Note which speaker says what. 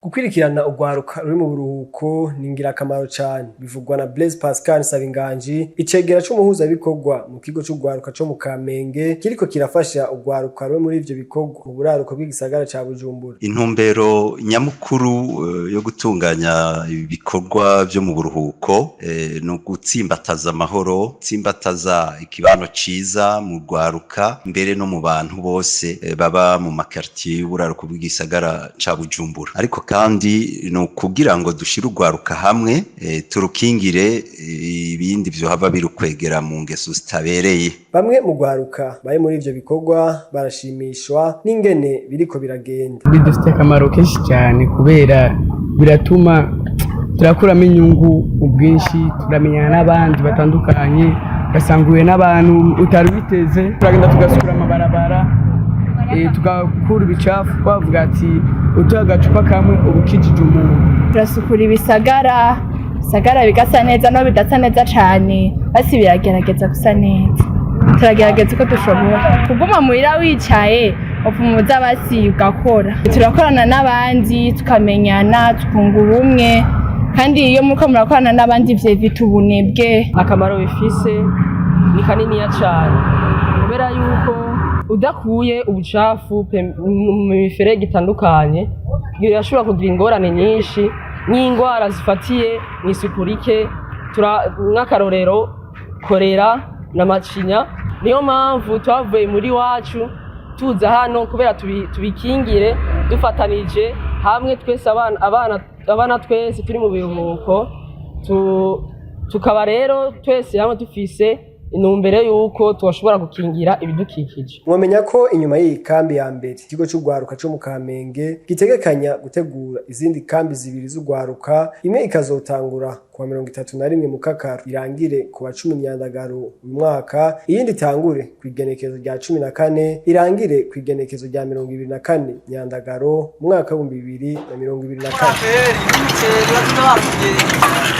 Speaker 1: Gukwirikirana urwaruka ruri mu buruhuko ni ingirakamaro cane, bivugwa na Blaise Pascal Nsabinganji, icegera c'umuhuzabikorwa mu kigo c'urwaruka co mu Kamenge kiriko kirafasha urwaruka ruri muri ivyo bikorwa mu buraruko bw'igisagara ca Bujumbura.
Speaker 2: Intumbero nyamukuru yo gutunganya ibikorwa vyo mu buruhuko ni ugutsimbataza amahoro, gutsimbataza ikibano ciza mu rwaruka, mbere no mu bantu bose baba mu makartier y'uburaruko bw'igisagara ca Bujumbura. Ariko kandi ni ukugira ngo dushire urwaruka hamwe, turukingire ibindi vyohava birukwegera mu ngeso zitabereye.
Speaker 1: Bamwe mu rwaruka bari muri ivyo bikorwa barashimishwa n'ingene biriko biragenda.
Speaker 3: Bidufitiye akamaro kenshi cyane kubera biratuma turakuramo inyungu mu bwinshi, turamenyana n'abandi batandukanye, ugasanga n'abantu utari witeze. Turagenda tugasukura amabarabara, tugakura ibicafu, bavuga ati utuye agacupa kamwe uba ukijije umuntu.
Speaker 4: Turasukura ibisagara, ibisagara bigasa neza. No bidasa neza cane, basi biragerageza gusa neza. Turagerageza uko dushobora. Kuguma muhira wicaye, upfumuza, basi ugakora. Turakorana n'abandi, tukamenyana, tukunga ubumwe. Kandi iyo muriko murakorana n'abandi, vyevita ubunebwe.
Speaker 5: Akamaro bifise ni kaniniya cane, kubera yuko udakuye ubucafu mu miferege itandukanye, birashobora kugira ingorane nyinshi nk'indwara zifatiye mw'isuku rike, nk'akarorero korera na macinya. Niyo mpamvu twavuye muri wacu tuza hano kubera tubikingire dufatanije hamwe twese, abana twese turi mu biruhuko. Tukaba rero twese hamwe dufise intumbero yuko twashobora gukingira ibidukikije.
Speaker 1: Mwomenya ko inyuma y'iyi kambi ya mbere, ikigo c'urwaruka co mu Kamenge gitegekanya gutegura izindi kambi zibiri z'urwaruka, imwe ikazotangura kuwa 31 Mukakaru, irangire ku wa 10 Myandagaro uyu mwaka, iyindi itangure kw'igenekezo rya 14, irangire kw'igenekezo rya 24 Myandagaro mu mwaka w'2024.